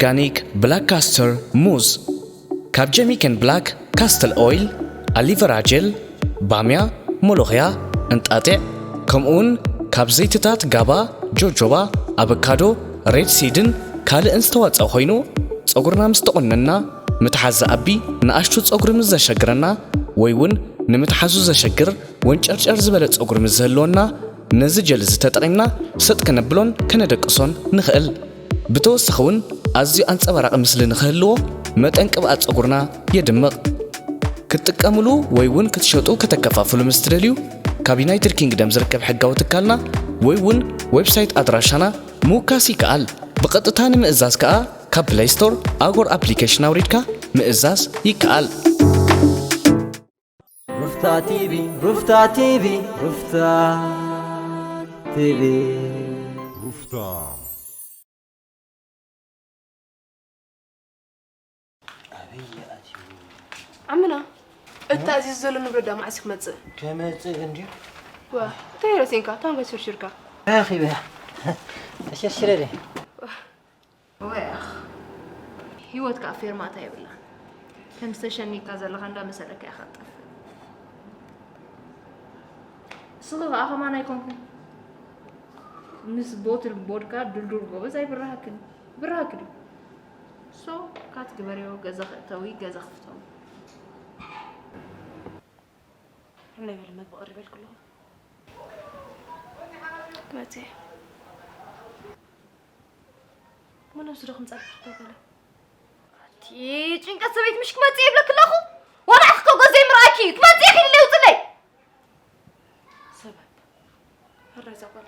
ኦርጋኒክ ብላክ ካስተር ሙዝ፣ ካብ ጀሚከን ብላክ ካስተል ኦይል፣ ኣሊቨራ ጀል፣ ባምያ፣ ሞሎኽያ፣ እንጣጢዕ፣ ከምኡውን ካብ ዘይትታት ጋባ፣ ጆጆባ፣ ኣበካዶ፣ ሬድ ሲድን ካልእን ዝተዋፀአ ኮይኑ፣ ፀጉርና ምስ ተቆነና፣ ምትሓዝ ዝኣቢ፣ ንኣሽቱ ፀጉሪ ምስ ዘሸግረና፣ ወይ እውን ንምትሓዙ ዘሸግር ወንጨርጨር ዝበለ ጸጉሪ ምስ ዝህልወና፣ ነዚ ጀል እዚ ተጠቒምና ሰጥ ከነብሎን ከነደቅሶን ንኽእል። ብተወሳኺ እውን ኣዝዩ ኣንጸባራቒ ምስሊ ንኽህልዎ፣ መጠን ቅብኣት ጸጉርና የድምቕ። ክትጥቀምሉ ወይ እውን ክትሸጡ ከተከፋፍሉ ምስ ትደልዩ፣ ካብ ዩናይትድ ኪንግደም ዝርከብ ሕጋዊ ትካልና ወይ እውን ዌብሳይት ኣድራሻና ምውካስ ይከኣል። ብቐጥታ ንምእዛዝ ከኣ ካብ ፕለይ ስቶር ኣጎር ኣፕሊኬሽን ኣውሪድካ ምእዛዝ ይከኣል። ሩፍታ ቲቪ፣ ሩፍታ ቲቪ፣ ሩፍታ ቲቪ። ሩፍታ። ኣበይ ኣትዩ? ዓምና፣ እቲ ተኣዚዙ ዘሎ ንብረት ደኣ መዓስ እዩ ክመጽእ? ከመጽእ እንድዩ። ዋ፣ እንታይ ረሲንካ? ታንጋ ሽርሽርካ። ረኺበያ። ተሸርሽረ ድየ? ወይ ኣኽ፣ ህይወት ከኣ ፌርማታ የብላን። ከምዚ ተሸኒካ ዘለኻ እንዳመሰለካ ኢኻ ትጠፍእ። እስኺ ከኣ ከማን ኣይኮንኩን። ምስ ቦትል ቦድካ ድልዱል ጎበዝ ኣይብርሃክን። ብርሃክ ድዩ? ሶ፣ ካት ግበርዮ፣ ገዛ ክእተዊ፣ ገዛ ክፍተዊ። ሕነ በለ መግቢ ቀሪበልኪ ኣለኹ። ክመጽእ እየ። እሞ ነብሱ ዶ ክምጻልኪ ክትተገለ? ኣቲ ጭንቀት ሰበይቲ ምሽ ክመጽእ ይብለኪ ኣለኹ። ዋላ ኣኺ እኮ ገዘይ ምርኣኪ እዩ። ክመጽእ ኢኺ ኢለ ይውጽለይ። ሰበብ። ሕራይ እዛ ጓል።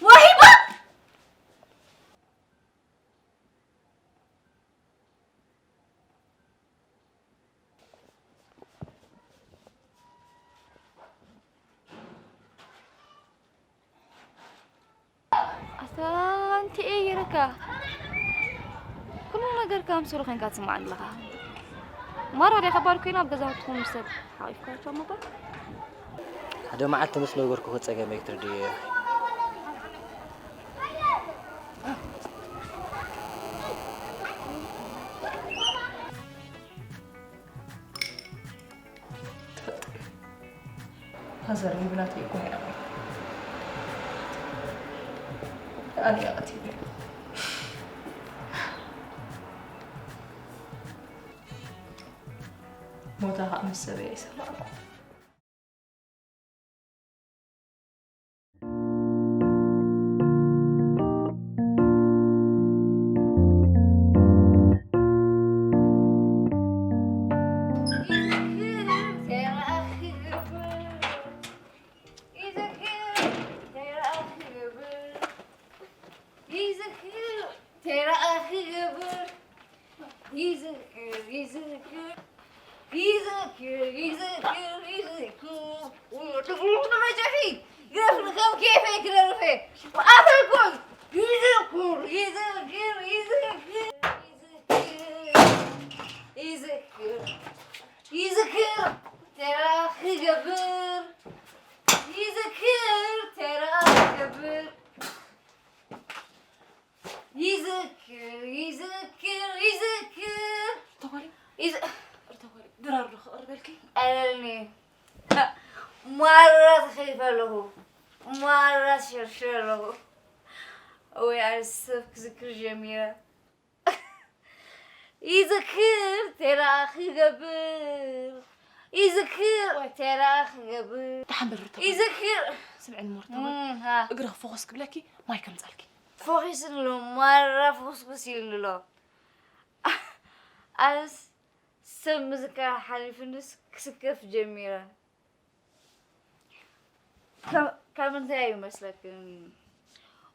ዋሂባ! ኣታ ኣንቲ እየ ይረካ። ኩሉ ነገር ከም ስሩ ኮይንካ ትስማዕ ኣለኻ። ማራ ድያ ከባድ ኮይና ኣብ ገዛውትኹም ምስ ሰብ ሓቒፍካቸው ምባል? ሓደ መዓልቲ ምስ ነገርኩኺ ጸገመይ ክትርድእዮ ኢኺ። ፋዘር ብናተይ እኮ እያ። ኣነ እያ ቀቲለያ። ሞታ ከዓ ምስ ሰበይ ኣይሰማዕኩ። ይዝክር፣ ተራ ክገብር። ይዝክር፣ ይዝክር፣ ይዝክር፣ ይዝክር፣ ይዝክር። ትጉልጉል መጨፊ ግረፍ ንከም ኬፈ ክደርፌ። ወኣፈልኩም። ይዝክር፣ ይዝክር፣ ይዝክር፣ ይዝክር፣ ይዝክር፣ ይዝክር፣ ተራ ክገብር። ይዝክር፣ ተራ ክገብር። ይዝክር፣ ይዝክር፣ ይዝክር። ተጓሪ፣ ይዝ-፣ ተጓሪ፣ ድራር ዶ ክቕርበልኪ? ኣለኒ። ማራ ተኸይፈ ኣለኹ። ማራ ሸርሸር ኣለኹ። ወይ ኣነ ሰብ ክዝክር ጀሚረ። ይዝክር፣ ተራ ክገብር። ይዝክር፣ ወይ። ተራ ክገብር። ደሓን በል ሩታ። ይዝክር። ስምዕኒ ሞርታ፣ እም፣ ሃ። እግርኺ ፎኸስ ክብለኪ ማይ ከምጻልኪ። ፎኺስ ኣሎ፣ ማራ ፎስኩስ ኢሉ ኣሎ። ኣነስ ሰብ ምዝካር ሓሊፉንስ ክስከፍ ጀሚረ። ካብ፣ ካብ ምንታይ እዩ መስለክን?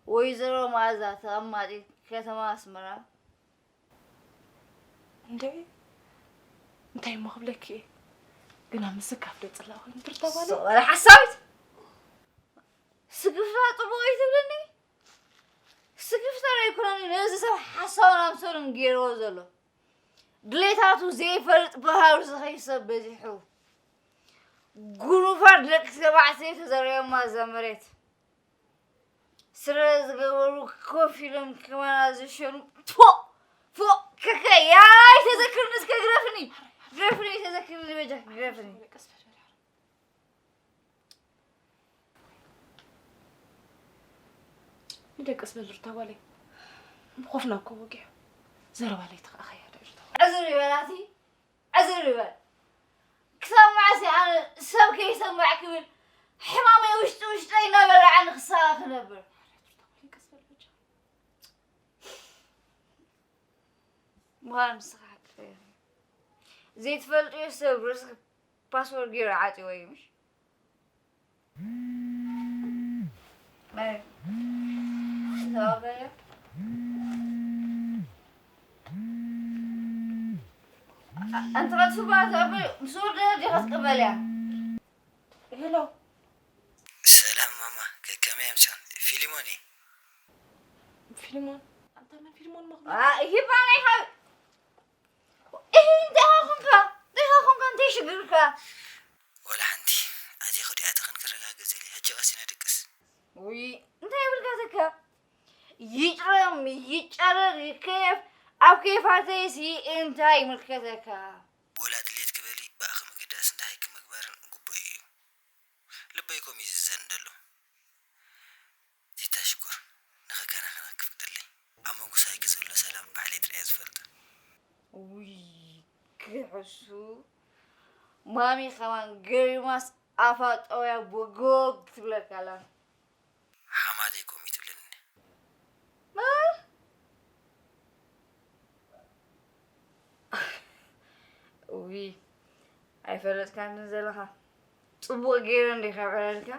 ወይዘሮ መኣዛ ተቐማጢት ከተማ ኣስመራ። እንዴ፣ እንታይ እሞ ክብለኪ እየ? ግና ምስካፍ ዶ ጽላእ ኮይኑ ትርታ ጓለይ? ሶ፣ ወላ ሓሳዊት። ስክፍታ ጽቡቕ እዩ ትብልኒ? ስክፍታ ኣይኮነን፣ ነዚ ሰብ ሓሳውን ኣምሰሉን ገይርዎ ዘሎ። ድሌታቱ ዘይፈልጥ ባህሩ ዝኸይድ ሰብ በዚሑ። ጉኑፋት ደቂ ተባዕትዮ ተዘሪቦማ እዛ መሬት። ስረ ዝገበሩ ኮፍ ኢሎም ከማና ዝሸኑ። ፎ! ፎ! ከከ! ያይ ተዘክርኒ እስከ ግረፍኒ! ግረፍኒ ተዘክርኒ በጃክ ግረፍኒ! ንደቅስ በል ሩታ ጓለይ። ብኾፍና እኮ ወጊሑ። ዘረባ ለይቲ ከኣ ኸያደ ሩታ ጓለይ። ዕዝር ይበላቲ፣ ዕዝር ይበል። ክሳብ መዓስ እየ ኣነ ሰብ ከይሰምዕ ክብል ሕማመይ ውሽጢ ውሽጠይ እናበልዐኒ ክሳራ ክነብር? ምዃኑ ንስኻ ሓቂ ዘይትፈልጥዮ ሰብ ርእስኺ ፓስወርድ ገይሩ ዓጽይዎ እዩ ምሽ? መን? ተባበረ? ኣ-፣ ኣንቲ ቃል ሱባ ተባበረ፣ ምስ ወደደ ዲኻ ትቅበልያ? ሄሎ። ሰላም ማማ፣ ከ-፣ ከመይ ኣምሳን? ፊሊሞን እየ። ፊሊሞን? ኣንታ መን ፊሊሞን መኽብብ? ኣ፣ ይባና ይሃብ። እህ፣ እንታይ ኾንካ? እንታይ ኾንካ? እንታይ ሽግርካ? ወላ ሓንቲ። ኣቲ ኹዲ ኣተኽን ክረጋገጽ ኢለ። ሕጂ ቀስ ኢለ ድቅስ። ውይ፣ እንታይ ይብልካ ዘካ? ይጭረም፣ ይጨረር፣ ይከየፍ፣ ኣብ ከይፋተይሲ እንታይ ይምልከተካ? ወላ ድሌት ክበሊ ብኣኺ ምግዳስ እንታይ ክምግባርን ግቡእ እዩ። ልበይ ኮም እዩ ዝዘን ዘሎ። ቲታ ሽኮር፣ ንኽከናኸና ክፍቅደለይ። ኣብ መጉሳይኪ ዘሎ ሰላም ባዕለይ ጥራይ እየ ዝፈልጥ። ውይ፣ ክሕሱ። ማሚ ከማን ገሪማስ ኣፋ ጠውያ ቦጎግ ትብለካ ኣላ። ሓማተይ ኮም እዩ ትብለኒ። እ? ውይ፣ ኣይፈለጥካን ዘለኻ። ጽቡቕ ገይረ እንዲኻ ዕረድካ።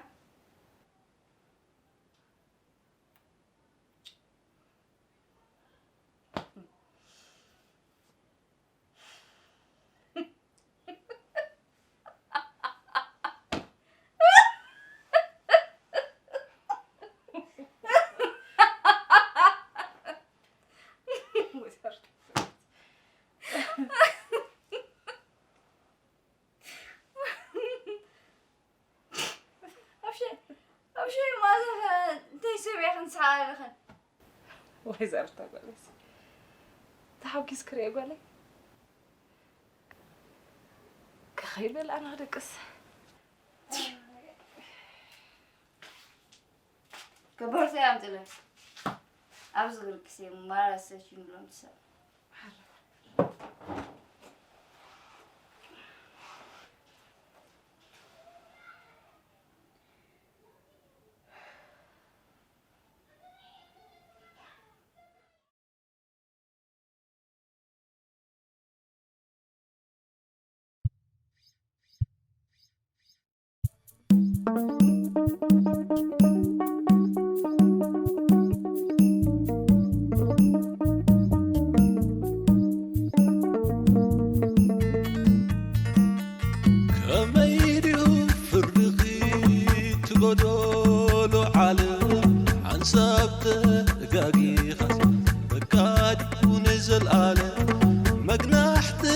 ኣብሽር፣ ኣብሽር፣ ማዘር፣ እንታይ ሰብ ኢኽን ሰሓልኽን? ወይ ዛርታ ጓለይስ። ተሓጒስ ክርእየ ጓለይ። ክኸይድ በል ኣነ ክደቅስ። ከበርተ ኣምጥለ። ኣብዚ ግርግስ እዮም ማራ ሰች ንብሎም ትሰብ። ከመይ ድዩ ፍርድኺ ትጎደሎ ዓለም ሓንሳብ ተጋጊኻስ በቃ ድዩ ንዘልኣለም መግናሕትኺ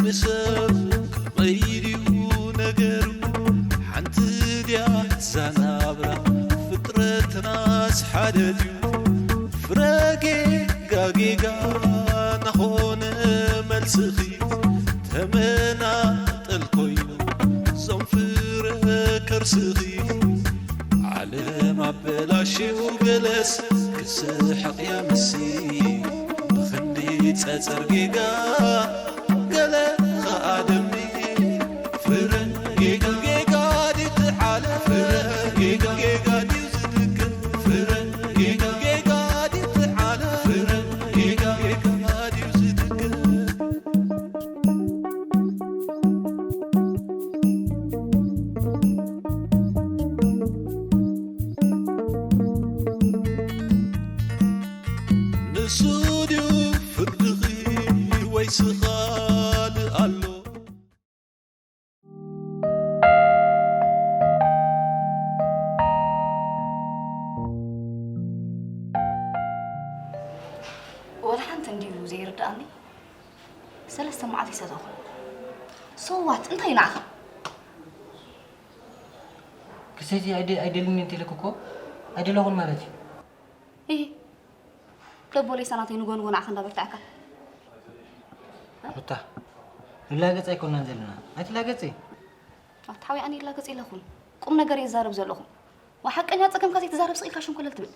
ንሰብ ከመይ ድዩ ነገሩ ሓንቲ ድያ እዛ ናብራ ፍጥረትናስ ሓደ ድዩ ፍረ ጌጋ ጌጋ ናኾነ መልስኺ ተመናጠል ኮይኑ ዞም ፍረ ከርስኺ ዓለም ኣበላሽው ገለስ ክስሕቕ የምሲ ብኽንዲ ጸጸር ጌጋ ገለ ኸኣ ደሚ ፍረ ጌጋ ጌጋ ድዩ ትዓለ ፍረ ጌጋ ጌጋ ድዩ ዝድገም ፍረ ጌጋ ጌጋ ድዩ ትዓለ ፍረ ጌጋ ጌጋ ድዩ ዝድገም ንሱ ድዩ ፍርድኺ ወይስ ኻልእ ኣሎ? ወላ ሓንቲ እንድዩ ዘይርድኣኒ። ሰለስተ መዓልቲ ይሰተኹ። So what? እንታይ ንዓኻ? ክሰይቲ ኣይደ-፣ ኣይደልን እንተ ኢለክ እኮ ኣይደለኹን ማለት እዩ። እሂ፣ ደቦለይ ሳናተይ ንጎ ንጎ ንዓኻ እንዳበርትዐካ። ሩታ፣ ንላገጽ ኣይኮናን ዘለና። ኣይትላገጺ። ኣታ ሓወይ፣ ኣነ ይላገጽ የለኹን። ቁም ነገር እየ ዝዛረብ ዘለኹ። ዋ፣ ሓቀኛ ጸገምካ ዘይትዛረብ ስቕ ኢልካ ሸንኮለል ትብል።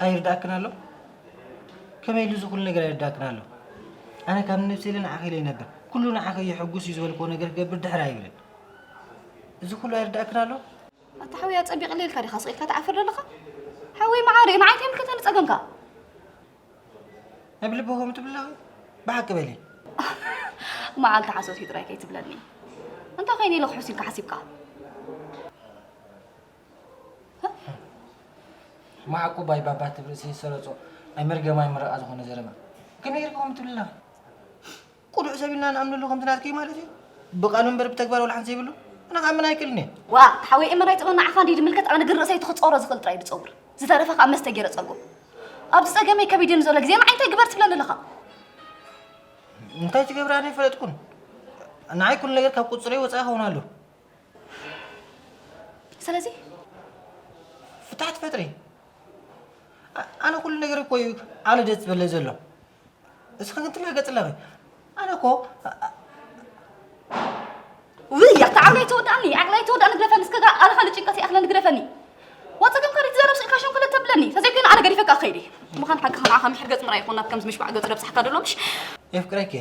ኣይርዳእክን ኣሎ? ከመይ ኢሉ እዚ ኩሉ ነገር ኣይርዳእክን ኣሎ? ኣነ ካብ ነብሰይ ኢለ ንዓኺ ኢለ ይነብር። ኩሉ ንዓኺ የሐጉስ እዩ ዝበልክዎ ነገር ክገብር ድሕር ኣይብልን። እዚ ኩሉ ኣይርዳእክን ኣሎ? ኣታ ሓወይ፣ ኣጸቢቕለይ ኢልካ ዲኻ ስቕ ኢልካ ትዓፍር ዘለኻ? ሓወይ መዓረይ፣ ንዓይ እንታይ ይምልከተኒ ጸገምካ? ኣብ ልቢ ከምኡ ትብሊ ኣለኺ? ብሓቂ በሊ። መዓልቲ ሓሶት እዩ ጥራይ ከይትብለኒ። እንታይ ኾይኑ ኢለ ክሕሱ ኢልካ ሓሲብካ? ማዕቁ ባይ ባባ ትብል ርእሲ ሰረጾ። ኣይ መርገም ኣይ መረቓ ዝኾነ ዘረባ። ከመይ ጌርካ ከምኡ ትብሊ ኣለኺ? ቅኑዕ ሰብ ኢልና ንኣምነሉ ከምቲ ናትኪ ማለት እዩ። ብቃሉ እምበር ብተግባር ወላ ሓንቲ ዘይብሉ። ኣነ ክኣምን ኣይክእልን እየ። ዋ፣ ሓወይ እመን ኣይትበል፣ ንዓኻ እንድዩ ዝምልከት፣ ኣነ ግን ርእሰይ እቲ ክጸውሮ ዝኽእል ጥራይ እዩ ዝጸውር። ዝተረፈ ከኣ መስተ ገይረ ጸጉ። ኣብዚ ጸገመይ ከቢድ እዩ ንዘሎ ግዜ ንዓይ እንታይ ግበር ትብለኒ ኣለኻ? እንታይ ትገብሪ ኣነ ኣይፈለጥኩን። ንዓይ ኩሉ ነገር ካብ ቁጽረይ ወጻኢ ይኸውን ኣሎ። ስለዚ ፍታሕ ትፈጥሪ። ኣ-፣ ኣነ ኩሉ ነገር እኮ እዩ ኣለ ደስ ዝበለ ዘሎ። እስኺ ግን ትላገጽ ኣለኺ። ኣነ እኮ፣ ኣ-፣ ኣ-፣ ውይ፣ ኣታ ዓቕለይ ተወዳእኒ፣ ዓቕለይ ተወዳእኒ፣ ግደፈኒ እስከ፣ ጋ-፣ ኣነ ካልእ ጭንቀት ይኣኽለኒ፣ ግደፈኒ። ዋ፣ ጸገምካ ዶ ትዛረብ ስኢልካ ሸንኮለል ተብለኒ። ተዘይኮይኑ ኣነ ገዲፈካ ክኸይድ እየ። ምዃን ሓቅኻ ንዓኻ ምሕር ገጽ ምርኣይ ይኾን፣ ናብ ከምዚ ምሽባዕ ገጹ ለብሳሕካ ደሎ፣ ምሽ? የፍቅረኪ።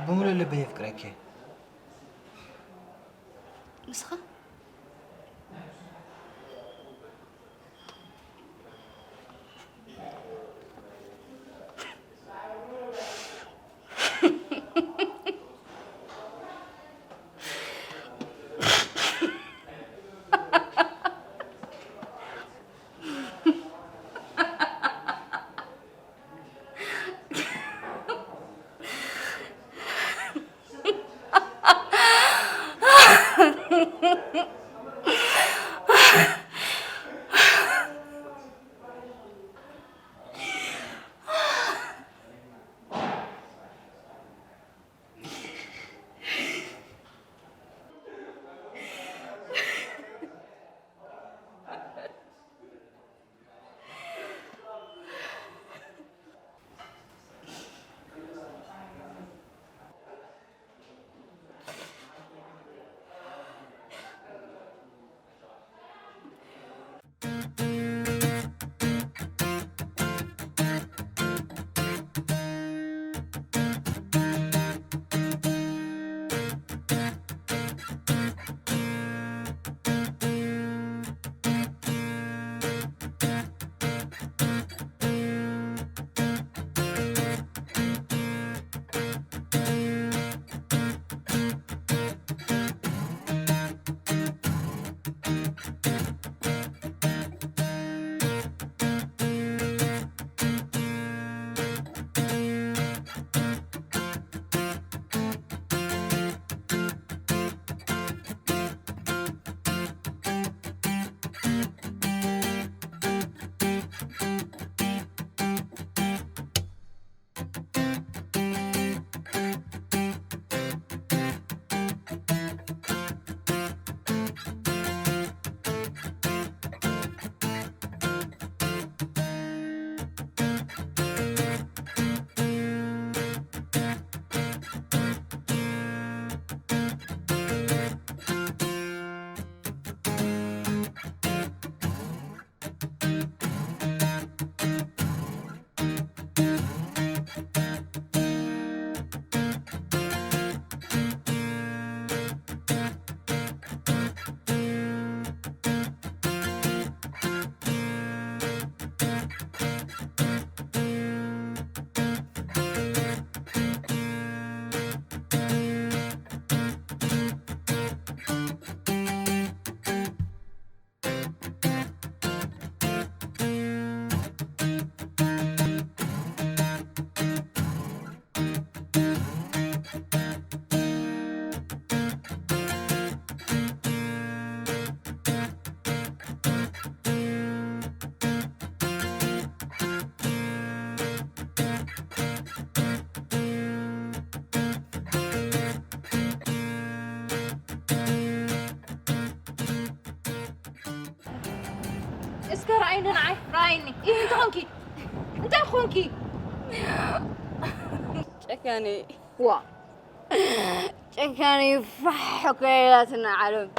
ብምሉእ ልበይ የፍቅረኪ። ንስኻ? ንዓይ ራይኒ እንታይ ኾንኪ? እንታይ ኾንኪ? ጨካኒ ዋ ጨካኒ ፋሕ እኮ ኢላትና ዓለም።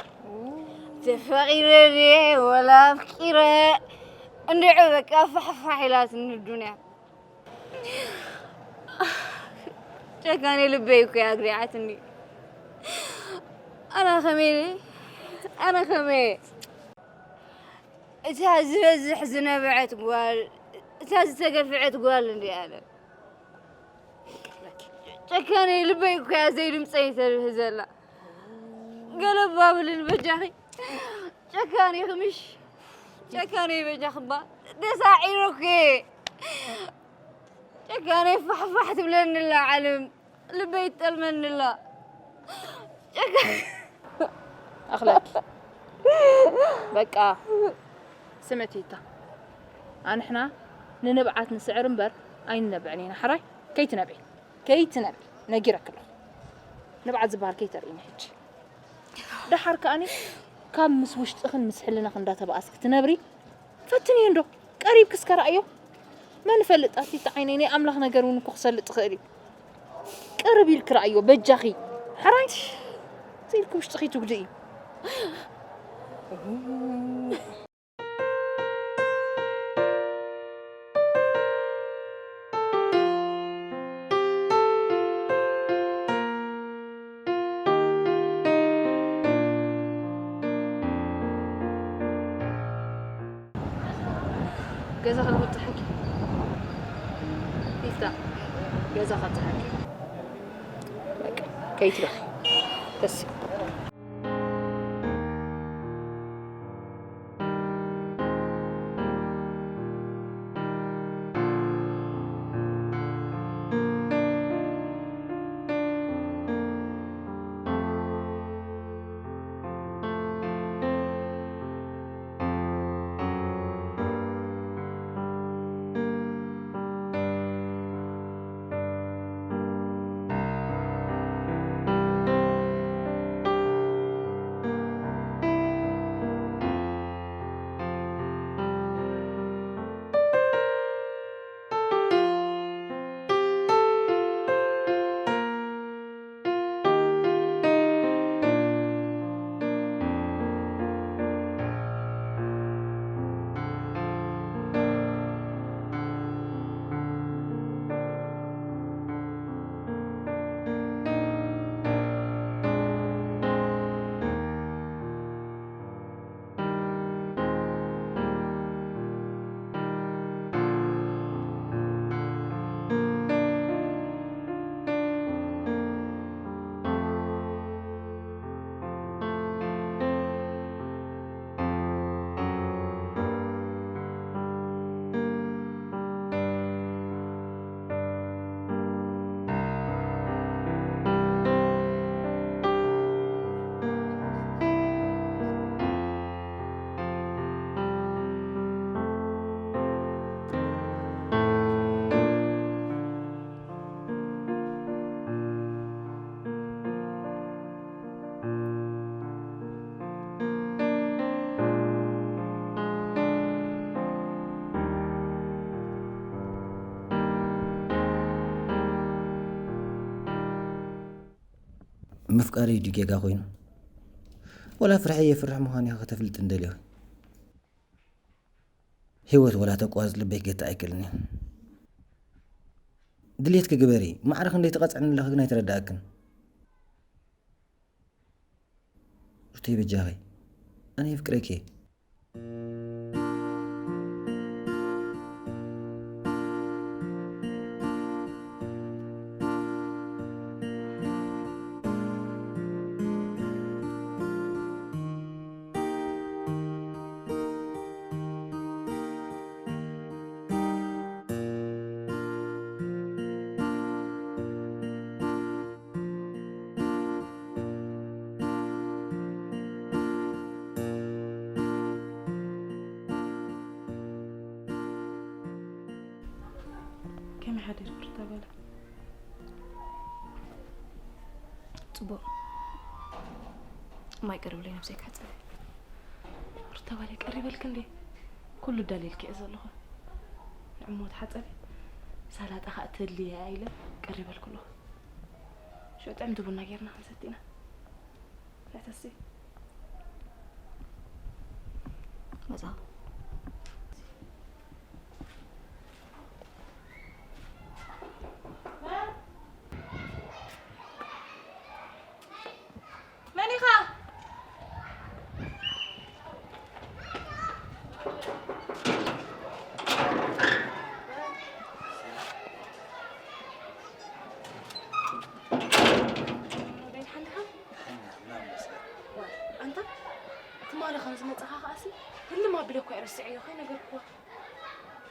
ተፈቒረ ድየ ወላ ኣፍቂረ እንድዒ በቃ ፋሕፋሕ ኢላትኒ ዱንያ። ጨካኒ ልበይ እኮ ኣግሪዓትኒ። ኣነ ከመይ ኣነ ከመይ እታ ዝበዝሕ ዝነበዐት ጓል እታ ዝተገፍዐት ጓል እንዲ ኣነ ጨካኒ ልበይ እኮ እያ ዘይድምፀይ ተብህ ዘላ። ገለባ ብልን በጃኺ ጨካኒ ክምሽ ጨካኒ በጃኽባ ደሳዒሮኪ ጨካኒ ፋሕፋሕ ትብለኒ ኣላ ዓለም ልበይ ይጠልመኒ ኣላ። ጨካኒ ኣኽለኪ በቃ ስምዕቲ ይታ ኣንሕና ንንብዓት ንስዕር እምበር ኣይንነብዕን ኢና። ሕራይ ከይትነብዒ ከይትነብዒ ነጊረኪ ኣለኹ። ንብዓት ዝበሃል ከይተርእይኒ ሕጂ። ደሓር ከኣኒ ካብ ምስ ውሽጥኽን ምስ ሕልናኽ እንዳተባኣስኪ ትነብሪ ፈትንዮ እንዶ ቀሪብኪ እስከ ረኣዮ። መን ይፈልጥ ኣቲ ዓይነይ ናይ ኣምላኽ ነገር እውን እኮ ክሰልጥ ይኽእል እዩ። ቅርብ ኢልኪ ረኣዮ በጃኺ። ሕራይ ስኢልኪ ውሽጥኺ ትጉድኢ። ገዛ ከብፅሐኪ ይፍታ ገዛ ከብፅሐኪ በቃ ከይትበኺ ደስ ምፍቃር እዩ ድዩ ጌጋ ኮይኑ? ወላ ፍርሐይ የፍርሕ ምዃኑ ኢኻ ከተፍልጥን ደሊኺ? ህይወት ወላ ተቋርጽ ልበይ ክገትእ ኣይክእልን እዩ። ድልየትኪ ግበሪ፣ ማዕረ ክንደይ ትቐጽዕኒ ኣለኺ ግን ኣይተረድኣክን። ሩተይ በጃኺ፣ ኣነ የፍቅረኪ እየ። ከመይ ሓዲርኪ ሩታ በለ። ፅቡቅ ማይ ቀርብለይ ነብሰይ ክሕፀብ። ሩታ በለ ቀሪበልክ እንዴ? ኩሉ ዳልየልኪ እየ ዘለኹ። ንዕሞ ተሓጸቢ፣ ሳላጣ ኸኣ ተድልያ እያ ኢለ ቀሪበልኩ ኣለኹ። ሽዑ ጥዕምቲ ቡና ጌርና ክንሰቲ ኢና። ንዕተሲ። መጻ። መን ኢኻ? ደይን ሓንካ? ኣንታ ትማሊ ከም ዝመጻኻ ከኣሲ ህልም ኣቢለ እኮ እየ ረሲዐዮ ከይነገርኩዋ።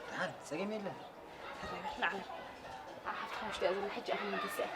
ደሓን ጸገም የለን። ተረጋግ፣ ንዓለም። ኣብ ሓፍትኻ ውሽጢ እያ ዘላ፣ ሕጂ ኣኽሊ ምተስአ።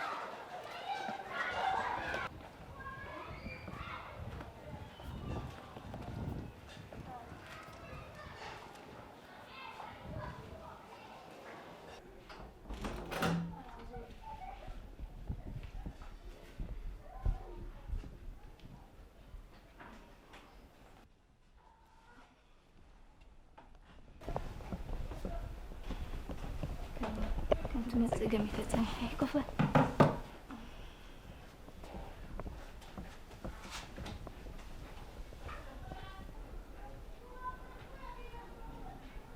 ከም ትመጽእ ገሚተ ጸኒሐ። ኮፍ በል።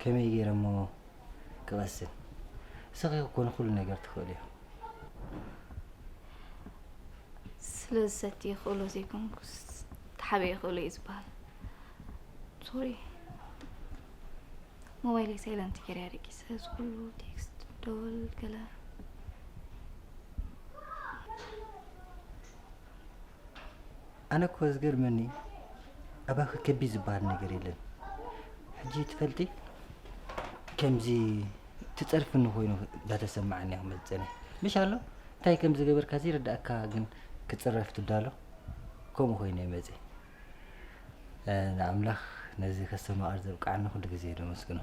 ከመይ ገይረ እሞ ክቐስን? ንስኺ እኮ ንኹሉ ነገር ትኽእልዮ። ስለ ዝሰቲ ይኽእሎ ዘይኮንኩስ፣ ተሓበ ይኽእሎ እዩ ዝበሃል። ሶሪ። ሞባይለይ ሳይለንት ገይረያ ደቂሰ፣ እዚ ኩሉ ቴክስት፣ ደወል፣ ገለ። ኣነ እኮ ዝገርመኒ፣ ኣባኺ ከቢድ ዝበሃል ነገር የለን። ሕጂ ትፈልጢ፣ ከምዚ ትጸርፍኒ ኮይኑ እንዳተሰማዓኒ እየ ክመጽእ ጸኒሐ። ምሽ ኣሎ፣ እንታይ ከም ዝገበርካ ዘይርድኣካ ግን ክጽረፍ ትዳሎ፣ ከምኡ ኮይኑ እየ መጺአ። እ፣ ንኣምላኽ ነዚ ከስተማቕር ዘብቅዓኒ ኩሉ ግዜ እየ ዘመስግኖ።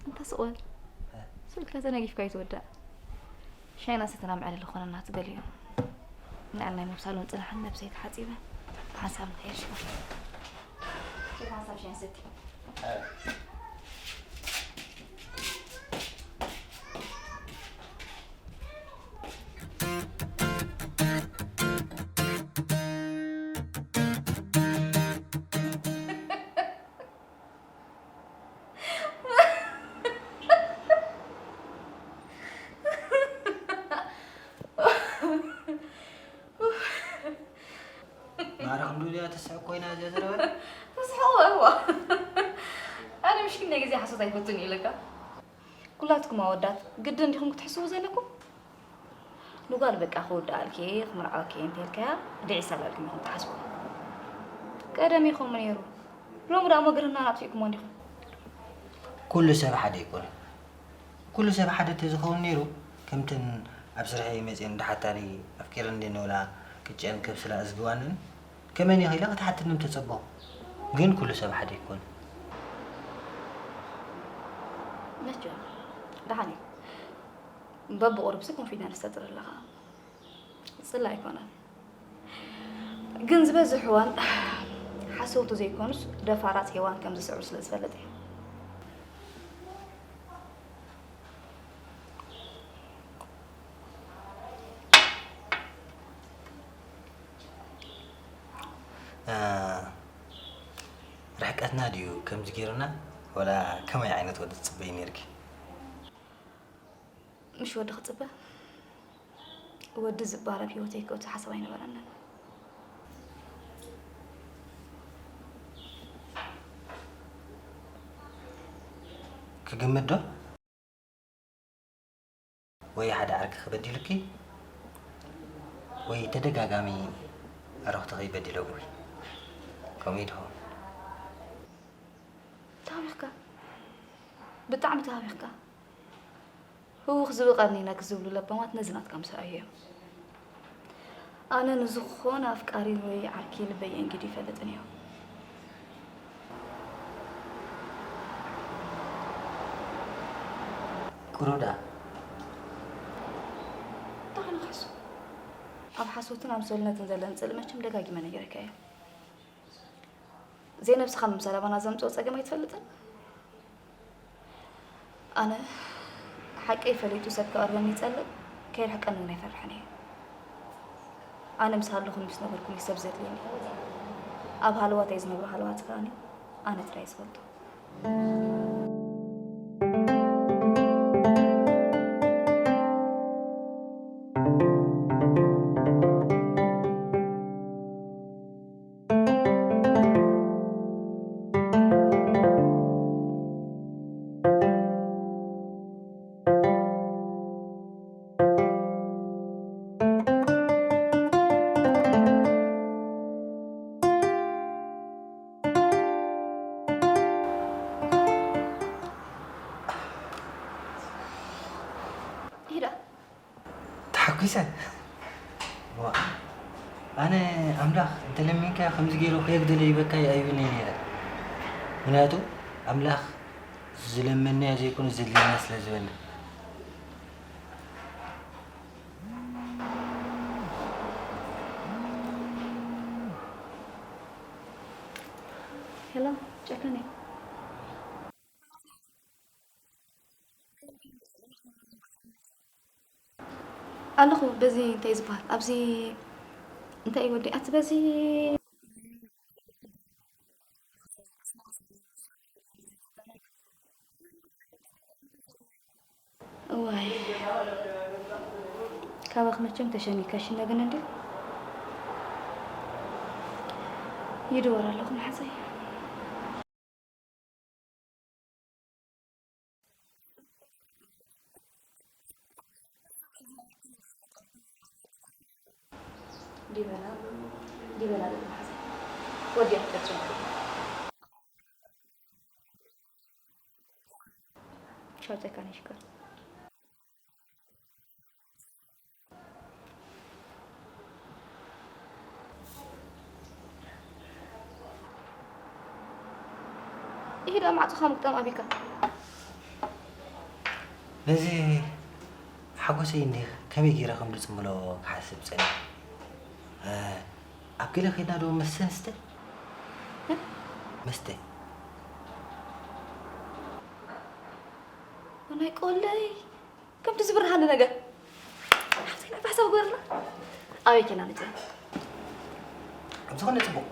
እንተ ስቕ በል። ስቕ ኢልካ ተነጊፍካ ኣይትወዳእ። ሻሂና ሰተና መዕለሊ ክኾነና ትደልዩ? ንዓል ናይ ምብሳል እውን ጽናሕን ነብሰይ ተሓጺበ። ብሓንሳብ ንኸይድ ሽኮር። ከይድ ሓንሳብ ሻሂ ንሰቲ። ማራ ክንዱ ድያ ትስሕቅ ኮይና እዚኣ ዘረባ? ትስሕቅ እዋ። ኣነ ምሽኪን ናይ ግዜ ሓሶት ኣይፈቱን እዩ ለካ። ኩላትኩም ኣወዳት ግድን ዲኹም ክትሕስዉ ዘለኩም? ንጓል በቃ ክውድኣልኪ፣ ክምርዓወኪ እየ እንተልካያ፣ ድዒሳ ኣላልኩም ኢኹም ትሓስቡ። ቀደም ኢኹም ነይሩ። ሎሚ ደኣ እሞ ግርህናና ኣጥፊእኩሞ እንዲኹም። ኩሉ ሰብ ሓደ ኣይኮነን። ኩሉ ሰብ ሓደ እንተዝኸውን ነይሩ፣ ከምተን ኣብ ስርሐይ መጺኤን እንዳሓታኒ ኣፍቂረን እንደ ንብላ ቅጭአን ከብስላ እዝግባንን ከመን ኢኺ ኢለ ክትሓትኒ ምተጸበኹ። ግን ኩሉ ሰብ ሓደ ኣይኮነን። መቸም፣ ደሓን እዩ። በብቑሩብሲ ኮንፊደንስ ተጥሪ ኣለኻ። ጽላኢ ኣይኮነን። ግን ዝበዝሕ እዋን ሓሰውቲ ዘይኮኑስ ደፋራት ሄዋን ከም ዝስዕሩ ስለ ዝፈልጥ እየ። እ፣ ርሕቀትና ድዩ ከምዚ ገይሩና? ወላ ከመይ ዓይነት ወዲ ትጽበዪ ነይርኪ? ምሽ ወዲ ክጽበ? ወዲ ዝበሃል ኣብ ህይወተይ ክእቱ ሓሳብ ኣይነበረንን። ክግምት ዶ? ወይ ሓደ ዓርክኺ በዲሉኪ፣ ወይ ተደጋጋሚ ኣዕሩኽትኺ በዲሎምኪ። ከምኡ እዩ ድኸውን። ተሃቢኽካ። ብጣዕሚ ተሃቢኽካ። ህውኽ ዝብል ቀርኒ ነክ ዝብሉ ለባማት ነዚ ናትካ ምስ ረኣዩ እዮም። ኣነ ንዝኾነ ኣፍቃሪ ወይ ዓርኪ ልበይ ኣንጊዱ ይፈልጥን እዩ። ቁሩብ ደኣ። እንታይ ክሓስብ? ኣብ ሓሶትን ኣምሰሉነትን ዘለን ጽልኢ መቸም ደጋጊመ ነጊረካ እየ። ዘይነብስኻ ምምሳል ኣባና ዘምጽኦ ጸገም ኣይትፈልጥን? ኣነ ሓቀይ ፈሊጡ ሰብ ክቐርበኒ ይጸልእ፣ ከይርሕቀኒ እውን ኣይፈርሕን እየ። ኣነ ምስ ሃለኹን ምስ ነበርኩን እዩ ሰብ ዘድልየኒ። ኣብ ሃለዋተይ ዝነብሮ ሃለዋት ከኣኒ ኣነ ጥራይ ዝፈልጦ። ይዳ ተሓጒሰ። ዋ፣ ኣነ ኣምላኽ እንተለሚንካዮ ከምዚ ገይሩ ከየጉደለ ይበካ ኣይብልን እየ ነይረ። ምኽንያቱ ኣምላኽ ዝለመንናዮ ዘይኮነ ዘድልየና ስለ ዝበልና። ሄሎ፣ ጨከነይ። ኣለኹ። በዚ እንታይ ዝበሃል? ኣብዚ እንታይ እዩ ወዲ? ኣቲ በዚ እዋይ፣ ካባኽ መቸም ተሸሚካ ሽነግን እንዲ ይድወር ኣለኹ መሓዘይ። ዲበላ፣ ዲበላ ደቂ መሓዘይ። ወዲያ ክትጨርሱ። ቻው፣ ጨካን ሽኮር። ይሄ ደኣ ማዕጾኻ ምግጣም ኣቢካ። ነዚ ሓጎሰይ እንዲህ ከመይ ገይረ ከም ዝጽምሎ ክሓስብ ጸኒሐ። እ፣ ኣብ ገለ ኸይድና ዶ መስተ ንስተ? እ? መስተ። ናይ ቆለይ። ከምቲ ዝብርሃኒ ነገር። ሓፍተይ፣ ናይ ብሓሳብ ግበርና። ኣበይ ኬና ንጽበ? ኣብ ዝኾነ ጽቡቕ።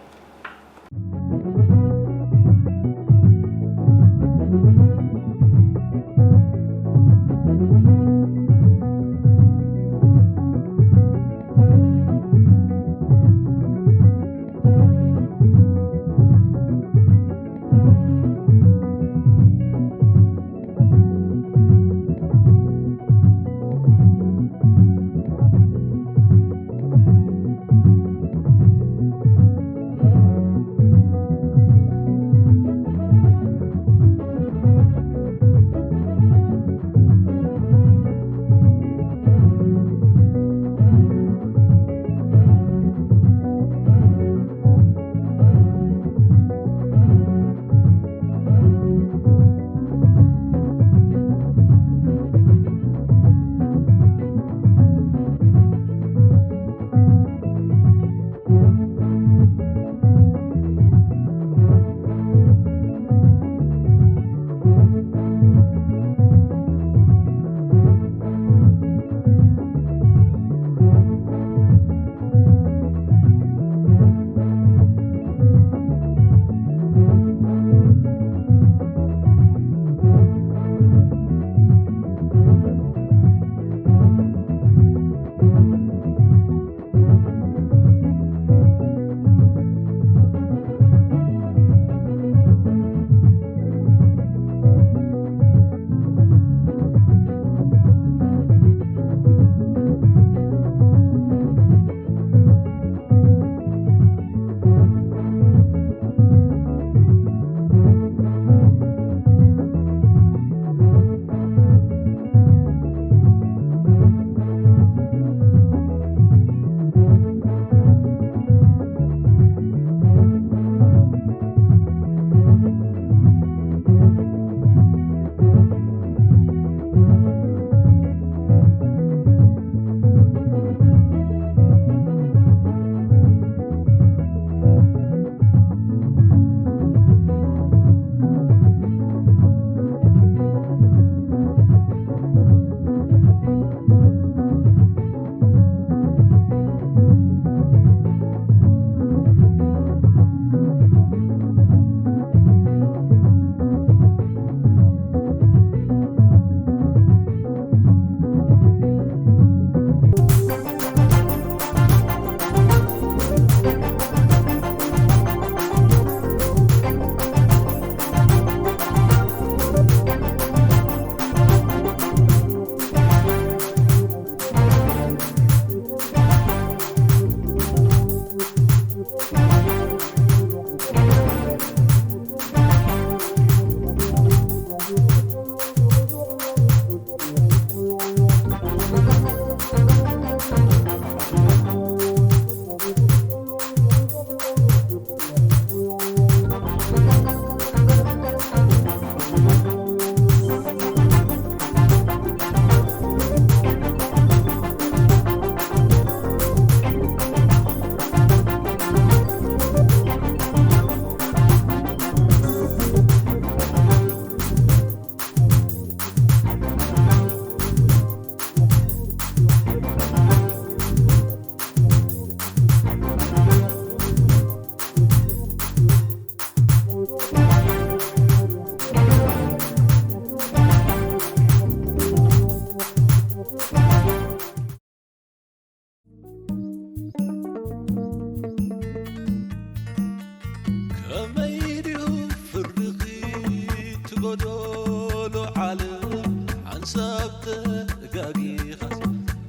ሰብ ተጋጊኻስ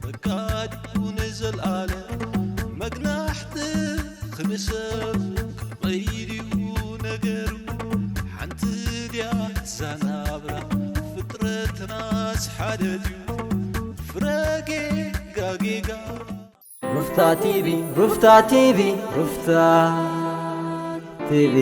በቃ ድዩ ንዘልኣለም መግናሕቲ ክንሰብ ከመይ ድዩ ነገሩ ሓንቲ ድያ ዛናብራ ፍጥረትናስ ሓደ ድዩ ፍረ ጌጋ ጌጋ ሩፍታ ቲቪ ሩፍታ ቲቪ ሩፍታ ቲቪ